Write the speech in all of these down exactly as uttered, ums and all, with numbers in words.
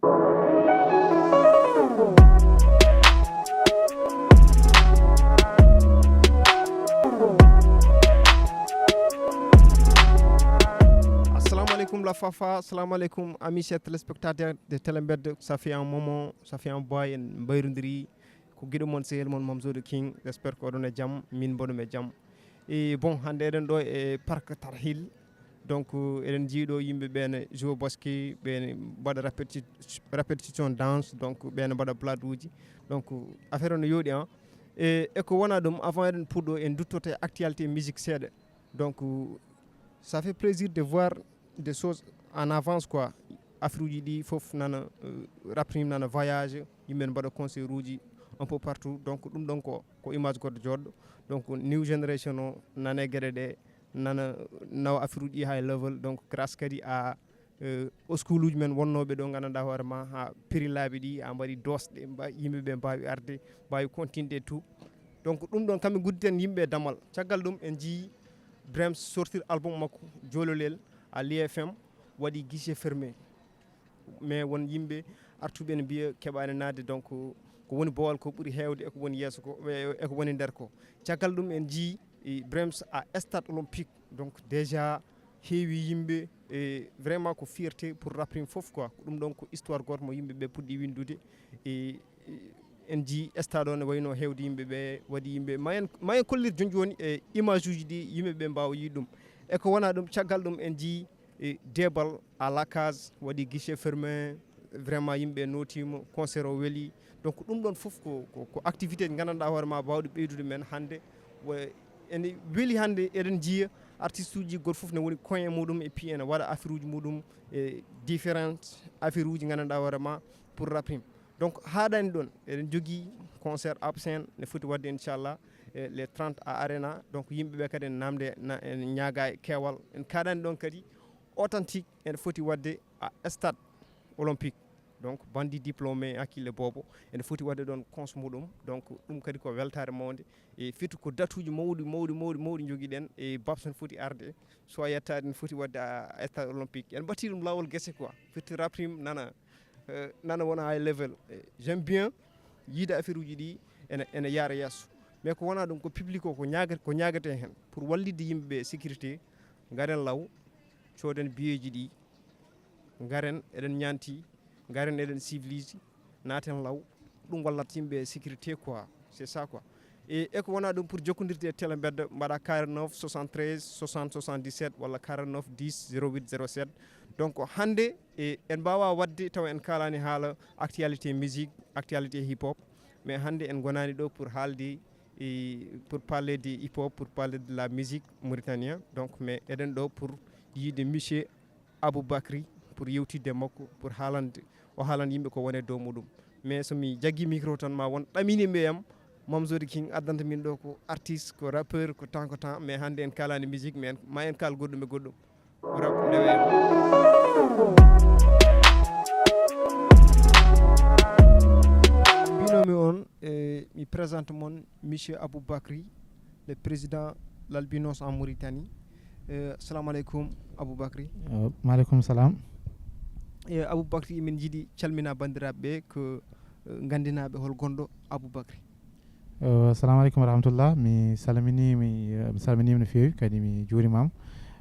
Assalamu alaikum la Fafa, assalamu alaikum amis chers téléspectateurs de Telembed, ça fait un moment, ça fait un boy, en mbayrondiri ko giɗo mon sehel mon Mamzoude King, j'espère ko oɗon e jam, min mboɗo e jam. E bon, hannde eɗen ɗo e parc Tarhil, donc eɗen jiiɗo yimɓe ɓe ne joue basket, ɓe ne mbaɗa répéti- répétition danse, donc ɓe ne mbaɗa bladuuji, donc affaire o no yooɗi en. E, e ko wona ɗum, avant eɗen puɗɗo en duttoto e actualité musique seeɗa. Donc ça fait plaisir de voir des choses en avance quoi. Affaire uji ɗi fof nana, euh, Rap Rim nana voyage, yimɓe ne mbaɗa concert uji un peu partout, donc ɗum ɗon ko, ko image goɗɗo jooɗɗo. Donc new generation o nana e geɗe ɗe, nana nawa affaire uji ɗi high level, donc grâce kadi à, euh, o school uji men wonnooɓe ɗo, nganndanɗaa hoore ma, haa piri laabi ɗi a mbaɗi doosɗe, mba- yimɓe ɓe mbaawi arde, mbaawi continde e tout. Donc ɗum ɗon kamɓe ngudditen yimɓe e damal. Caggal ɗum en njii Brems sortir album makko Jololel à l'I F M, waɗi guichet fermé, mais won yimɓe artuɓe ne mbiya keɓaani naatde, donc ko woni boowal ko ɓuri heewde e ko woni yeeso ko, e, e ko woni nder ko. Caggal ɗum en njii, e, Brems à stade olympique, donc déjà heewi yimɓe, e vraiment ko fierté pour Rap Rim fof quoi. Ko ɗum ɗon ko histoire gooto mo yimɓe ɓe puɗɗi winndude. E, e, en njii stade o ne wayno heewde yimɓe ɓe, waɗi yimɓe. Ma en, ma en kollir jooni jooni e image uji ɗi yimɓe ɓe mbaawa yiide ɗum. E ko wona ɗum, caggal ɗum en njii, e, Debal à la case, waɗi guichet fermé, vraiment yimɓe nootiima, concert o weli. Donc ɗum ɗon fof ko, ko, ko activité ji nganndanɗaa hoore ma baawɗi ɓeydude men hannde. Wa- ene weli hannde eɗen njiya artiste uji goto fof ne woni coin muɗum et puis ene waɗa affaire uji muɗum e différentes affaire uji nganndanɗaa hoore ma pour Rap Rim. Donc haaɗani ɗon, eɗen jogii concert Absent ne foti waɗde inchallah, e les trente à Arena. Donc yimɓe ɓe kadi en namde na, en ñaaga e keewal, en kaɗani ɗon kadi Authentique ene foti waɗde à stade olympique. Donc bandi diplômé hakkille boobo ene foti waɗde ɗon cons muɗum. Donc ɗum kadi ko weltaare mawnde. E firti ko datuuji mawɗi, mawɗi, mawɗi, mawɗi njogiɗen. E Babs ne foti arde, so a yettaade ne foti waɗde à stade olympique. En mbattii ɗum laawol gese quoi. Firti Rap Rim nana, eh, nana wona high level. Eh, j'aime bien yiide affaire uji ɗi ene, ene yaara yeeso. Mais ko wona ɗum, ko public o ko ñaaga-, ko ñaagatee heen pour wallitde yimɓe ɓe sécurité, ngaren law, cooden biyeeji ɗi, ngaren eɗen ñaanti, ngaren eɗen civilise, naaten law. Ɗum wallat yimɓe sécurité quoi, c'est ça quoi. E, e ko wona ɗum, pour jokkondirde e Télé Mbedda, mbaɗa quarante-neuf soixante-treize soixante soixante-dix-sept walla quarante-neuf dix zéro huit zéro sept. Donc hannde, e, en mbaawa waɗde tawa en kaalaani haala actualité musique, actualité hip hop, mais hannde en ngonaani ɗo pour haalde, e, pour parler de hip hop, pour parler de la musique mauritanienne. Donc mais eɗen ɗo pour yiide monsieur Aboubacry, pour yewtidde e makko, pour haalande, o haalana yimɓe ko woni e dow muɗum. Mais so mi jaggii micro tan ma won ɗaminiiɓe am, Mamzoude King addanta min ɗo ko artiste, ko rappeur, ko temps ko temps, mais hannde en kaalaani musique, mais en, ma en kaal goɗɗum e goɗɗum. Rap ndewe en. Mbinomi on, e, mi présente mon monsieur Aboubacry, le président l'Albinos en Mauritanie. Eh, assalamu aleykum, Aboubacry. Eh, maaleykum salam. Eh, Aboubacry, min njiɗi calmina banndiraaɓe ɓe, ko, eh, nganndinaaɓe hol gonɗo Aboubacry. Eh, assalamu aleykum wa rahmatullah. Mi salmini, mi, eh, mi salminiima no feewi, kadi mi juurimaama.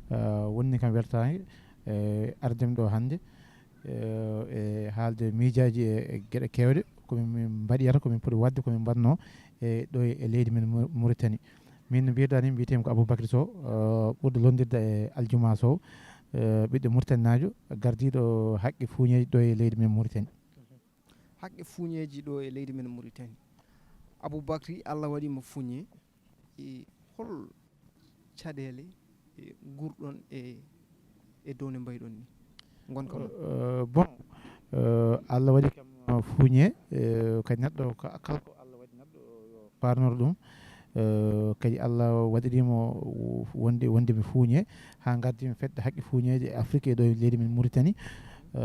Eh, wonni kam weltaange, eh, ardem ɗo hannde. Eh, e haalde miijaaji e, e geɗe keewɗe, ko min, min mbaɗiyata, ko min poti waɗde, ko min mbaɗnoo e ɗo e leydi men Mu-, Mauritanie. Min no mbiyeɗaa ni, mbiyetee-mi ko Aboubacry Sow, eh, ɓurɗo lonndirde e Aljuma Sow, eh, ɓiɗɗo Muritaninaajo, gardiiɗo haqqe fuuñeeji ɗo e leydi men Mauritanie. Haqqe fuuñeeji ɗo e leydi men Mauritanie. Aboubacry, Allah waɗi mo fuuñe. E hol caɗeele, e, nguurɗon e, e dow ne mbayɗon ni? Ngonka mon. Eh, bon, eh, Allah waɗi kam fuuñe, eh, kadi neɗɗo ka-, kala ko Allah waɗi neɗɗo yo faarnor ɗum. Eh, kadi Allah waɗiri mo wonde, wonde mi fuuñe, haa ngardi mi fedde haqqe fuuñeeje e Afrique e ɗo e leydi men Mauritanie. Eh,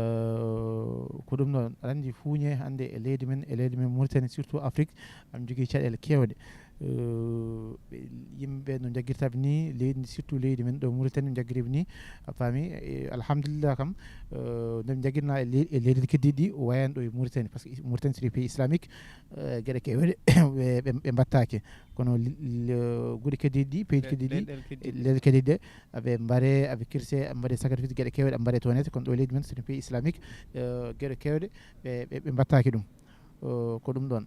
ko ɗum noon, aɗa anndi fuuñe hannde e leydi men, e leydi men Mauritanie, surtout Afrique, am jogii caɗeele keewɗe. eh, ɓe, yimɓe no jaggirtaɓe ni leydi ndi, surtout leydi men ɗo Mauritanie, no jaggiriɓe ni, a faami. E, alhamdulillah kam, eh, no ɓe jaggirna e le-, e leydi keddiɗi ɗi, o wayani ɗo e Mauritanie, parce que Mauritanie c'est un pays islamique, eh, geɗe kewɗe ɓe, ɓe, ɓe mbattaki. Kono li-, li-, guure keddiɗi ɗi, pays keddiɗi ɗi, leyɗe keddiɗi ɗe, aɓe mbare, aɓe kirse, aɓe mbaɗe sacrifice, geɗe kewɗe aɓe mbaɗe toon, kono ɗo leydi men c'est un pays islamique, eh, geɗe kewɗe ɓe, ɓe, ɓe mbattaki ɗum. Eh, ko ɗum ɗon.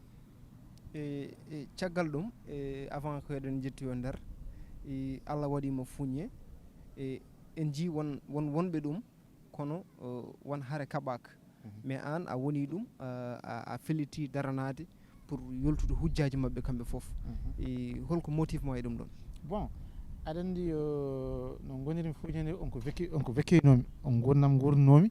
E, e caggal ɗum, e, avant ko eɗen jetti o nder, e, Allah waɗi mo fuñe, e, en ji won, won, wonɓe ɗum, kono, eh, won hare kaɓaka. Mais an a woni ɗum, eh, a, a felliti daranaade pour yoltude hujjaaji maɓɓe kamɓe fof. E, holko motif ma e ɗum ɗon? Bon, aɗa anndi, eh, no ngonirmi fuñe nde, on ko wekki, on ko wekkinomi, on ngurnam ngurnoomi.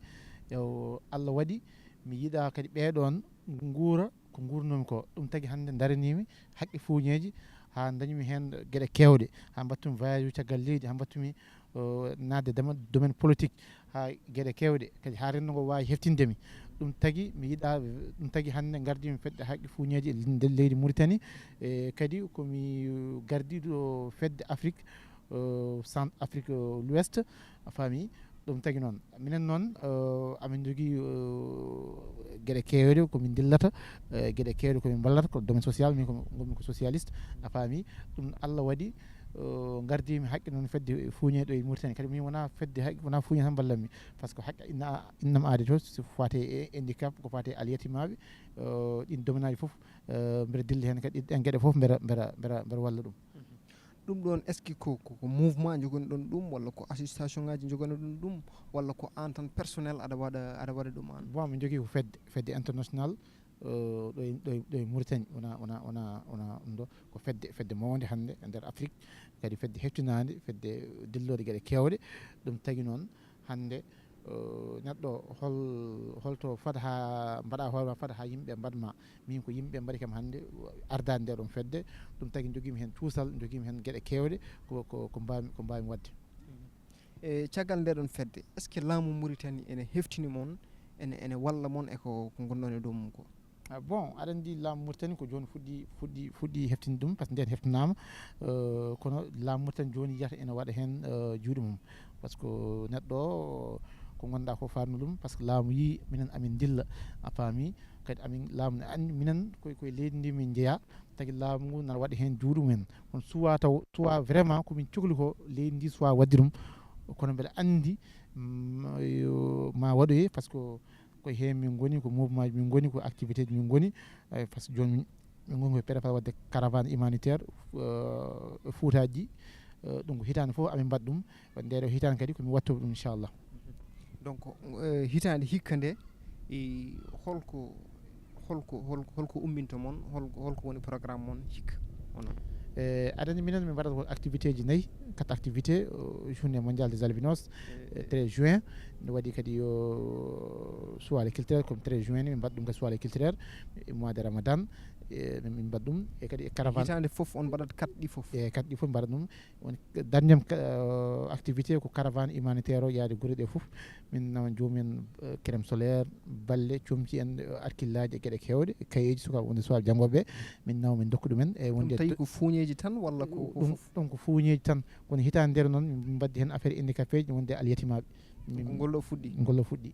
Yo Allah waɗi, mi yiɗa kadi ɓeɗon nguura ko ngurnoomi ko. Ɗum tagi hannde daraniimi haqqe fuuñeeji, haa dañmi heen geɗe keewɗe, haa mbattumi voyage caggal leydi, haa mbattumi, o, naatde dama-, domaine politique, haa geɗe keewɗe, kadi haa renndo ngo waawi heftinde mi. Ɗum tagi mi yiɗa, ɗum tagi hannde ngardimi fedde haqqe fuuñeeji e nder leydi Mauritanie, e kadi ko mi gardiiɗo fedde Afrique, o, Centre Afrique, o, l'Ouest, a faami. Ɗum tagi noon, minen noon, eh, amin njogii, eh, geɗe keewɗe ko min ndillata, eh, geɗe keewɗe ko min mballata, ko domaine social, min ko, ngonmi ko socialiste, a faami. Ɗum Allah waɗi, eh, ngardiimi haqqe noon fedde fuuñe ɗo e Mauritanie. Kadi min wonaa fedde haqqe, wonaa fuuñe tan mballatmi, par ce que haqqe inna, innam aadi to, so faati e handicap, ko faati e alyatimaaɓe, eh, ɗin domaine aji fof, eh, mbeɗa dilla heen kadi, ɗen geɗe fof mbeɗa, mbeɗa, mbeɗa, mbeɗa walla ɗum. Ɗum ɗon, est-ce que ko, ko, ko mouvement njogonɗon ɗum, walla ko association ngaji njogonɗon ɗum, walla ko an tan personnel aɗa waɗa, aɗa waɗa ɗum an? Bon, min njogii ko fedde, fedde international, eh, ɗo e, ɗo e, ɗo e Mauritanie, wona, wona, wona, wona ɗum ɗo, ko fedde, fedde mawnde hannde e nder Afrique, kadi fedde heftinaande, fedde dillooɗe geɗe keewɗe. Ɗum tagi noon, hannde, eh, neɗɗo hol-, holto fad haa mbaɗa hoore ma, fad haa yimɓe mbaɗ ma. Min ko yimɓe mbaɗi kam hannde ardaade nde ɗon fedde. Ɗum tagi njogiimi heen cuusal, njogiimi heen geɗe keewɗe ko, ko, ko mbaawmi, ko mbaawmi waɗde. E caggal nde ɗon fedde, est-ce que laamu Mauritanie ene heftini mon, ene, ene walla mon e ko, ko ngonɗon e dow mum ko? Ah, bon, aɗa anndi laamu Mauritanie ko jooni fuɗɗi, fuɗɗi, fuɗɗi heftinde ɗum, par ce que ndeen heftinaama, eh, kono laamu Mauritanie jooni yiyata ene waɗa heen, eh, juuɗe mum. Par ce que neɗɗo ko ngonɗa ko faatno ɗum, par ce que laamu yii minen amin ndilla, a faami, kadi amin laamu ne anndi minen koye, koye leydi ndi min njeya, tagi laamu ngu nana waɗa heen juuɗe mumen. Kono suwa taw, suwa vraiment ko min cokli ko leydi ndi suwa waɗde ɗum, kono mbeɗa anndi, mm, yo, ma waɗoye, par ce que ko heen min ngoni, ko mouvement ji min ngoni, ko activité ji min ngoni, eh, par ce que jooni min, min ngoni koye préparé waɗde caravane humanitaire, eh, e Fuutaaji ɗi, eh, ɗum ko hitaande fof amin mbaɗa ɗum, nde ɗo hitaande kadi ko min waɗtoo ɗum inchallah. Donc, eh, hitaande hikka nde, e holko, holko, holko, holko umminta mon, holko, holko woni programme mon hikka onon? Eh, aɗa anndi minen min mbaɗata ko activité ji nayi, quatre activités, eh, journée mondiale des albinos, eh, treize juin, no waɗi kadi yo soirée culturelle, comme treize juin ni, min mbaɗa ɗum ka soirée culturelle, e mois de Ramadan, e min, min mbaɗa ɗum, e kadi e caravane. Hitaande fof on mbaɗat quatre ɗi fof? E quatre ɗi fof mbaɗa ɗum. Woni dernier, eh, activité ko caravane humanitaire o, yaade gure ɗe fof. Min nawa joomum en, eh, crème solaire, balle, comci en, eh, arkillaaji e geɗe keewɗe, kayeeji sukaaɓe wonde suwaaɓe janngooɓe. Min nawa min ndokka ɗumen. E wonde ɗum tawi ko fuuñeeji tan walla ko, ko ɗum, fof? Ɗum ko fuuñeeji tan. Kono hitaande nde noon min mbaddi heen affaire handicapé ji wonde alyatimaaɓe. Min ko ngol ɗo fuɗɗi? Ngol ɗo fuɗɗi.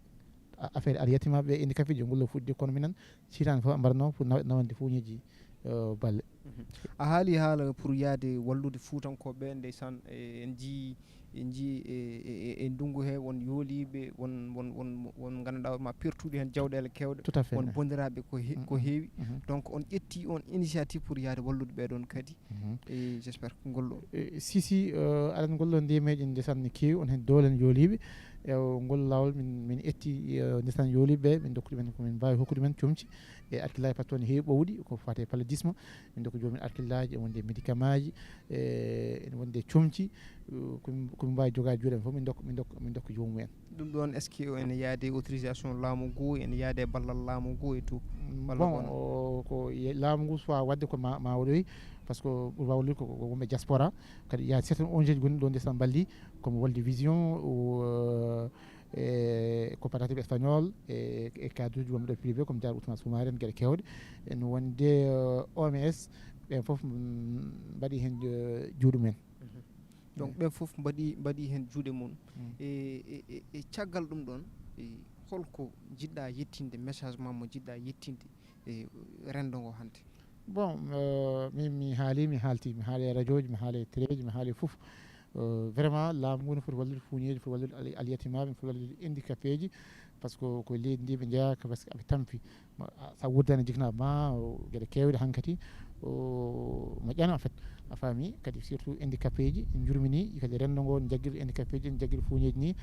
A-, affaire alyatimaaɓe e handicapé ji ngol ɗo fuɗɗi, kono minen hitaande fof mbaɗatno pour naw-, nawande fuuñeeji, eh, balle. Mhm. A haali haala pour yaade wallude Fuutankooɓe, ndeysaan, e, en njii, en njii e, e, e, e ndunngu he won yooliiɓe, won, won, won, won ngannduɗaa ma pertuɗi heen jawɗeele keewɗe, tout à fait, won bonndiraaɓe ko he-, ko heewi. Mhm. Donc, on ƴetti on initiative pour yaade wallude ɓee ɗoon kadi. Mhm. E j'espère ko ngol ɗo. E, si, si, eh, aɗa anndi ngol ɗo nde meeɗen ndesan ne keewi, on heen dowlen yooliiɓe. E, o ngol laawol min, min etti, eh, ndesan yooliiɓe ɓe, min ndokku ɗumen ko min mbaawi hokkude men comci. E, arkillaaji par ce que ne heewi ɓowɗi, ko fate paludisme. Min ndokku joomum en arkillaaji, e wonde médicament ji, e, ene wonde comci, eh, ko min, ko min mbaawi jogaade juuɗe men fof, min ndokku, min ndokku, min ndokku joomum en. Ɗum ɗoon, est-ce que ene yaade autorisation laamu ngu, ene yaade ballal laamu ngu e tout? Mm, walla bon, kono? O, ko ye-, laamu ngu suwa waɗde ko ma, ma waɗoy, par ce que ɓuri wawlude ko, ko wonɓe diaspora, kadi il y a certaines O N G ji gonɗi ɗo ndesan mballi, comme World Vision, ou, euh, e coopérative espagnole, e, e cadre uji wonɓe ɗo privé, comme Diar Ousmane Soumaré, en geɗe keewɗe, ene wonde, euh, O M S, Ɓen fof mm, mbaɗi heen eh, juuɗe mumen. Donc ɓen fof mbaɗi mbaɗi heen juuɗe mum. E, e, e, e caggal ɗum ɗon, e holko jiɗɗa yettinde, message ma mo jiɗɗa yettinde e renndo ngo hannde? Bon, euh, min mi haali, mi haalti, mi haali e radio ji, mi haali e télé ji, mi haali fof. Euh, vraiment laamu ngu no foti wallude fuuñeeji, foti wallude al- alyatimaaɓe, foti wallude handicapé ji, par ce que ko leydi ndi ɓe njeyaa, parce que aɓe tampi. Ma- a- sa wuddani jiknaaɓe ma o- geɗe keewɗe hankadi, o moƴƴano en fait. A faami, kadi surtout handicapé ji en njurmini kadi renndo ngo, jaggir handicapé ji, jaggir fuuñeeji ni.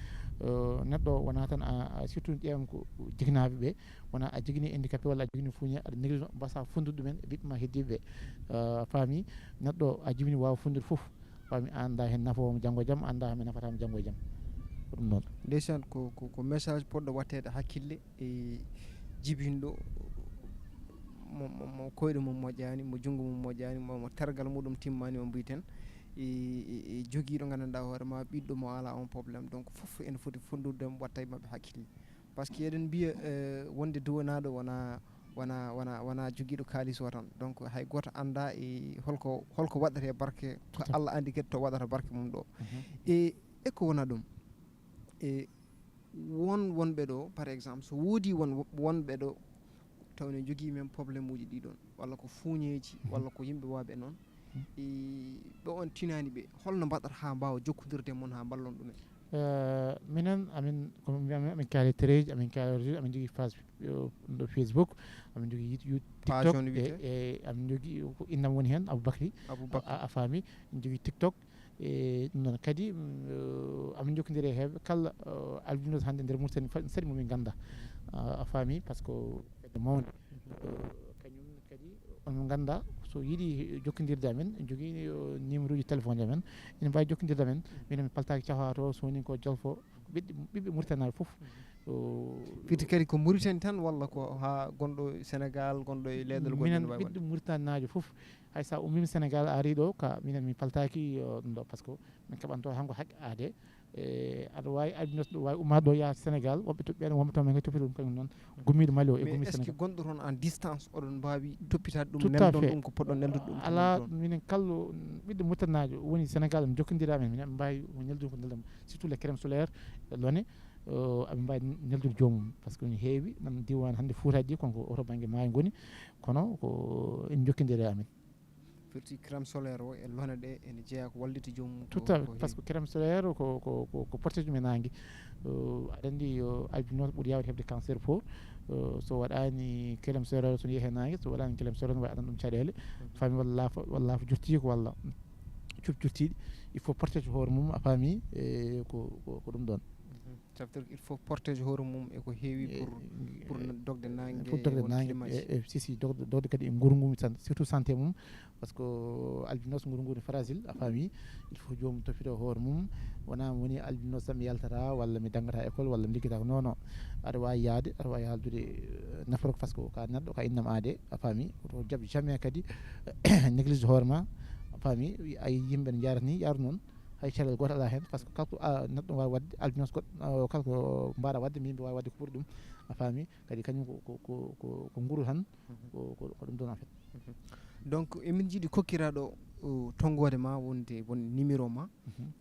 Euh, neɗɗo wona tan a- a- surtout ƴeewam ko jiknaaɓe ɓe, wona a jogini handicapé walla a jogini fuuñe aɗa néglige mbasa fonndude ɗumen e ɓiɓɓe ma heddiiɓe ɓe. Euh, a faami, neɗɗo a jibini waawa fonndude fof. Faami, a annda heen nafoowo mo janngo e jam, a annda heen nafata mo janngo e jam. Ko ɗum noon. Ndeysaan, ko, ko, ko message poɗɗo watteede hakkille e jibinɗo mo, mo, mo koyɗe mum moƴƴaani, mo junngo mum moƴƴaani, mo, mo tergal muɗum timmaani, o mbiiten e, e, e jogiiɗo nganndanɗaa hoore ma, ɓiɗɗo mo alaa on problème. Donc fof ene foti fonndude mo watta e maɓɓe hakkille. Par ce que eɗen mbiya eh, wonde duwanaaɗo wona wona wona wona jogiiɗo kaalis o tan. Donc hay gooto annda e holko holko waɗata e barke, ko Tout à fait. Allah anndi kadi to waɗata barke mum ɗo. Mhm. E e ko wona ɗum, e won wonɓe ɗo par exemple, so woodi won wonɓe ɗo taw ne jogii men problème uji ɗi ɗon, walla ko fuuñeeji walla ko yimɓe waaɓe noon, e ɓe on tinaani ɓe, holno mbaɗata haa mbaawa jokkondirde e mon haa mballon ɗumen? Euh, minen amin ko mbiyami, amin kaali télé ji, amin kaali radio ji, amin jogii page yo- ɗo Facebook, amin jogii yit- yut- Page tiktok on e, wiyetee? E amin jogii ko innam woni heen, Aboubacry. Aboubacry. A, a faami, min jogii tiktok. E ɗum noon kadi mm, amin jokkondiri e heewɓe kala, euh, albinos hannde nder Mauritanie fa- saɗi momin ngannda. A, a faami, par ce que fedde mawnde. Euh, kañum kadi on ngannda so yiɗi jokkondirde amen, en jogii euh, numéro ji téléphone amen, ene mbaawi jokkondirde amen. Minen mi paltaaki cahowa to, sowni ko jolfo, ɓiɓɓe ɓiɓɓe Mauritanie fof. Firti kadi ko Mauritanie tan walla ko haa gonɗo Sénégal, gonɗo e leeɗol goɗɗe Minen no waawi ɓiɓɓe Mauritanie naajo fof, hay so a ummiima Sénégal a ari ɗo, ka minen min paltaaki euh, ɗum ɗo, par ce que min keɓanto hanko haqqe aade. E aɗa waawi albinos ɗo waawi ummaade ɗo yaha Sénégal, woɓɓe toɓɓi aɗum, woɓɓe toon min kadi toppita ɗum kañum noon. Gummiiɗo Mali o e mais gummiiɗo est ce que Sénégal. Gonɗo toon en distance oɗon mbaawi toppitaade ɗum, Tout à nelɗon fait. Ɗum ko poɗɗon neldude ɗum kañum Alaa, toon? Minen kala ɓiɗɗo Mauritanie naajo woni Sénégal, mi jokkondiraa men, minen mbaawi neldude ko nelɗon, surtout les crèmes solaires, lone. Euh, aɓe mbaawi neldude joomum, par ce que ne heewi nan diwan hannde Fuutaaji ɗi, kono ko oto bannge maayo ngoni, kono ko en jokkondiri e amen. Firti crème solaire o e lone ɗe ene jeyaa ko wallita joomum. Tout à fait, par ce que crème solaire ko ko ko, ko protège ɗum e naange. Euh, aɗa anndi yo albinos ɓuri yaawde heɓde cancer fof. Euh, so waɗaani crème solaire, so yehe naange, so waɗaani crème solaire, no wawi adan ɗum caɗeele. Faami walla laafa walla laafa jottiiko walla cuup jottiiɗi, il faut protège hoore mum, a faami. E ko ko ko ɗum ɗon. Ça veut dire il faut protège hoore mum e ko heewi pour pour dogde naange, Pour dogde naange e, e si si dogde, dogde kadi e nguru ngu tan, surtout santé mum, par ce que albinos nguru ngu ne fragile, a faami. Il faut joomum toppito hoore mum, wona woni albinos tan mi yaltata walla mi danngata école walla mi liggata ko, non non. Aɗa waawi yahde, aɗa waawi haaldude euh, nafoore, par ce que ka neɗɗo ka innam aade, a faami. Oto jaɓ jamais kadi néglige hoore ma, a faami. Ay yimɓe ne jarata ni, yaru noon, hay caɗeele gooto alaa heen, par ce que kala ko a- neɗɗo waawi waɗde, albinos goɗɗo, kala ko mbaɗa waɗde, min mbi waawi waɗde ko ɓuri ɗum, a faami. Kadi kañum ko ko ko ko ko nguru tan. Ko ko ko ɗum ɗon en fait. Donc emin jiɗi kokkiraɗo uh, tonngoode ma wonde won numéro ma.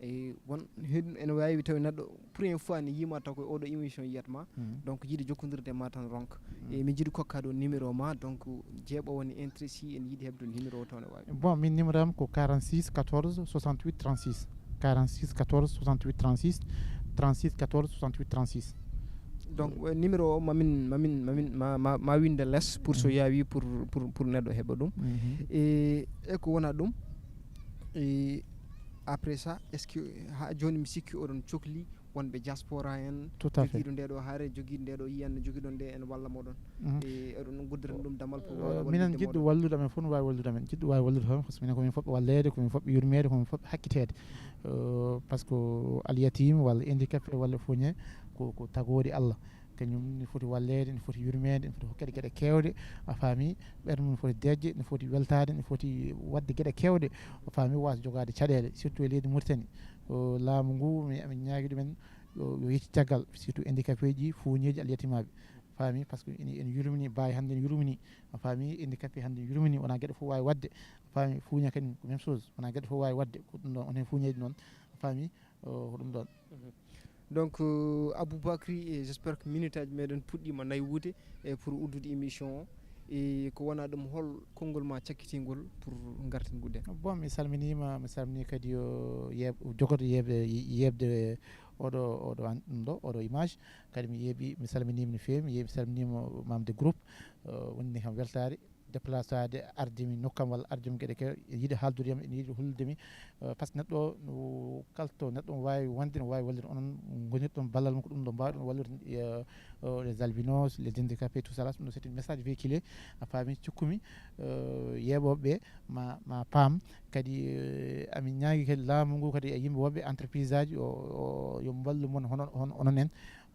E won heɗum ene wawi tawi neɗɗo première fois ne yima taw koye oɗo émission yiyat ma. Donc yiɗi jokkodirde ma tan ronka. E min jiɗi kokka ɗo numéro ma, donc jeeɓa woni intéressé en yiɗi heɓde numéro o taw ne wawi. Bon, min numéro am ko quarante-six quatorze soixante-huit trente-six. Quarante-six quatorze soixante-huit trente-six. Trente-six quatorze soixante-huit trente-six. Donc euh, numéro o mamin mamin mamin ma ma ma winde less pour so yawi pour pour pour neɗɗo heɓa ɗum. E e ko wona ɗum. E après ça, est ce que ha joni mi sikki oɗon cokli wonɓe diaspora en? Tout à fait. Jogiiɗo nde ɗo haare, jogiiɗo nde ɗo yiyan, jogiɗon nde en walla moɗon? E oɗon guddira ɗum damal pour minen jiɗɗo wallude amen fof no wawi wallude amen, jiɗɗo wawi wallude hono, par ce que minen komin fof ɓe wallede, komin fof ɓe yurmede, komin fof ɓe hakkitede. Par ce que alyatim walla handicapé walla foñe ko ko tagode Allah. Kañum ne foti walleede, ne foti yurmeede, ne foti hokkede geɗe keewɗe, a faami. Ɓernde mum ne foti dejde, ne foti weltaade, ne foti waɗde geɗe keewɗe, a faami, wasa jogaade caɗeele, surtout e leydi Mauritanie. Laamu ngu mi amin ñaagi ɗumen yo yecci caggal, surtout handicapé ji, fuuñeeji, alyatimaaɓe. Faami, parce que ene, ene yurmini, baawi hannde ene yurmini, a faami, handicapé hannde ene yurmini, wonaa geɗe fof waawi waɗde, a faami, fuuña kadi ko même chose, wonaa geɗe fof waawi waɗde, ko ɗum ɗoon, onon fuuñeeji noon, a faami, o, ko ɗum ɗoon. Donc, euh, Aboubacry, e j'espère que minute aji meɗen puɗɗiima naywude, e pour uddude émission o, e ko wona ɗum, hol konngol ma cakkitingol pour ngartin gudden? Bon, mi salminiima, mi salminii kadi o yeeb-, jogorɗo yeeɓde, yeeɓde oɗo, oɗo an-, ɗum ɗo, oɗo image, kadi mi yeeɓi, mi salminiima no feewi, mi yeeɓi, mi salminiima membre de groupe, euh, woni kam weltaare, déplacé arde mi nokkam walla arde mi geɗe kew, ene yiɗi haaldude yam, ene yiɗi hollude mi, euh, parce que neɗɗo o, no kalto, neɗɗo o waawi wonde, no waawi wallude onon, ngonirɗon ballal mum, ko ɗum ɗo mbaawɗon wallude, euh, euh, les albinos, les handicapés, tout ça, là, ɗum ɗo c'est un message véhiculé, a faami, cukkumi, euh, yeeɓooɓe ɓe ma, ma paam, kadi, euh, amin ñaagi kadi laamu ngu kadi e yimɓe wonɓe entreprise aji o, o, yo mballu mon hono, hono, onon en,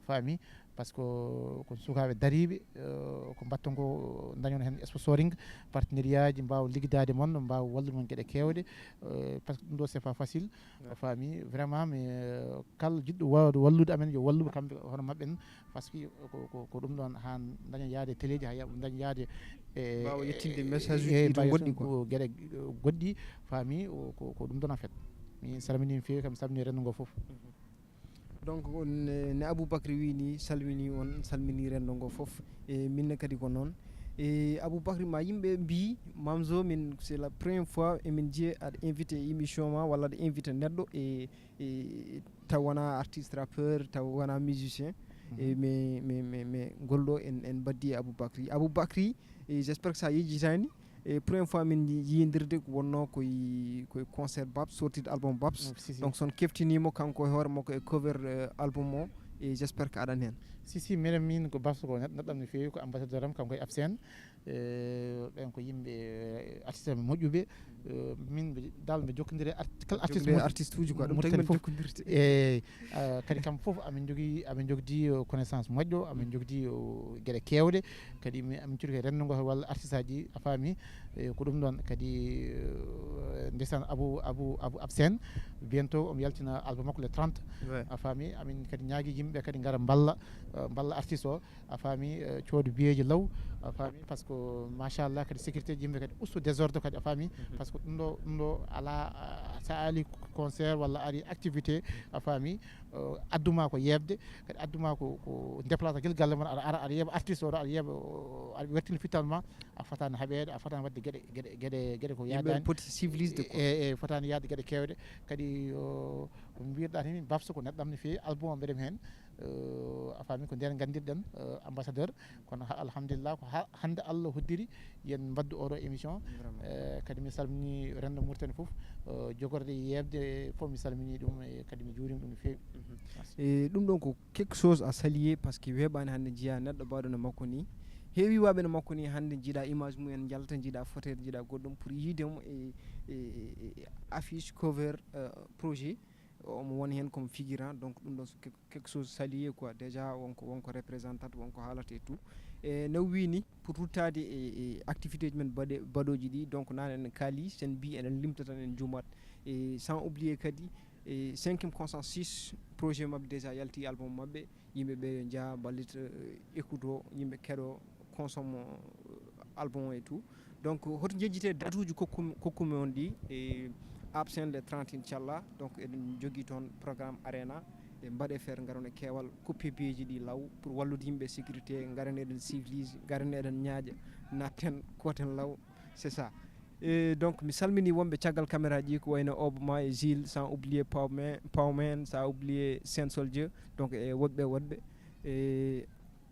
faami, parce que ko sukaaɓe dariiɓe, euh, ko mbaɗton ko, dañon heen sponsoring, partenariat ji, mbaawa liggidaade mon, mbaawa wallude mon geɗe keewɗe, euh, parce que ɗum ɗo c'est pas facile. Ouais. A faami, vraiment, mais, euh, kala jiɗɗo wawde wallude amen, yo wallu kamɓe hono maɓɓe en, parce que ko, ko, ko ɗum ɗoon haa daña yaade télé ji, haa ya-, daña yaade e, mbaawa yettinde message uji e, ɗi to mbaawa ngonɗi ko quoi. Geɗe, euh, goɗɗi, faami, o, ko, ko ɗum ɗoon en fait. Mi salminiima feewi, kam salmini renndo ngo fof. Mhm. Donc, on, eh, ne Aboubacry wi ni, salmini on, salmini renndo ngo fof. E min ne kadi ko noon. E Aboubacry, ma yimɓe mbi, Mamzo, min, c'est la première fois emin jiya aɗa invité émission ma, walla aɗa invité neɗɗo e, e taw wona artiste rappeur, taw wona musicien. Mhm. E mais, mais, mais, mais ngol ɗo en, en mbaddi e Aboubacry. Aboubacry, e j'espère que sa yejjitani. E première fois min yiyindirde ko wonno koye, koye concert Babs, sortide album Babs. Mm, si, si. Donc son keftinimo kanko e hoore makko e cover, eh, album o, e j'espère que aɗan hen. Si, si, minen min ko Babs ko neɗ-, neɗɗam no feewi, ko ambassadeur am, kanko e Absen. Eh, ɓen ko yimɓe, eh, artiste am moƴƴuɓe. Eh, min mbe-, dal mbe jokkondire art-, kala artiste. Jokkondire mo-, artiste uji quoi, ɗum tagi Mauritanie men fof. Jokkondirde. Eh, ah, kadi kamɓe fof amin jogii, amin jogdi, eh, connaissance moƴƴo, amin jogdi, eh, geɗe kewɗe. Kadi mi, amin cuuti kadi renndo ngo walla artiste aji, a faami, eh, ko ɗum ɗoon kadi, eh, ndeysaan Abou, Abou, Abou Absen, bientôt omo yaltina album makko le trente. Ouais. A faami, amin kadi ñaagi yimɓe kadi ngara mballa, eh, mballa artiste o, a faami, eh, cooda biyeeji law, a faami, parce que machallah kadi sécurité yimɓe kadi usto désordre kadi, a faami, mhm, parce que ɗum ɗo, ɗum ɗo alaa, ah, sa ali concert walla ari activité, a faami, eh, adduma ko yeeɓde, kadi adduma ko, ko déplacé gila galle mon, aɗa ara, aɗa yeeɓa artiste oɗo, aɗa yeeɓa, o, aɗa wertina fittal ma, a fotani haɓeede, a fotani waɗde geɗe, geɗe, geɗe, geɗe ko yimɓe yaadaani. Poti civilisde quoi. E, e, fotani yaade geɗe kewɗe. Kadi, o, ko mbirɗa tan, min Babs ko neɗɗam no feewi, album o mbeɗem heen, eh, a faami, ko ndeen nganndirɗen, eh, ambassadeur, kono ha-, alhamdulillah, ko ha-, hannde Allah hoddiri, yen mbaddu oɗo émission. Vraiment. Eh, kadi mi salmini renndo Mauritanie fof, eh, jogorde yeeɓde fof, mi salmini ɗum, e kadi mi juurima ɗum no feewi. Mhm. Merci. E ɗum ɗon ko quelque chose à saluer, parce que weeɓaani hannde njiya neɗɗo mbaɗo no makko ni. Heewi waɓe no makko ni hannde njiɗa image mumen njalta, njiɗa photo, njiɗa goɗɗum pour yiide mo e, e, e, e affiche, cover, euh, projet. Omo woni heen comme figurant, donc ɗum ɗon so quelque, quelque chose saluer quoi. Déjà wonko, wonko représentant, wonko haalata e tout. E no wini pour ruttaade e, e activité ji men baɗe-, baɗooji ɗi, donc nane en kaali, sen mbi eɗen limta tan en juumat. E sans oublier kadi, e cinquième conscience six, projet maɓɓe déjà yalti album maɓɓe, yimɓe ɓe yo njaha mballit, eh, écoute o, yimɓe keɗo, consomme, eh, album o et tout. Donc hoto njejjite date uji kokkum-, kokkumi on ɗi, e Absen le trente inchallah. Donc eɗen jogii toon programme Arena, e mbaɗe feere ngaron e keewal, coppe biyeeji ɗi law pour wallude yimɓe sécurité, ngaren eɗen civilise, ngaren eɗen ñaaƴa, natten, kooten law, c'est ça. E donc mi salmini wonɓe caggal caméra ji, ko wayno Obama e Gilles, sans oublier Pawmen, Pawmen, sans oublier Sen Soldier, donc e woɗɓe woɗɓe, e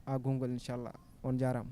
a gongol inchallah. On jaaraama.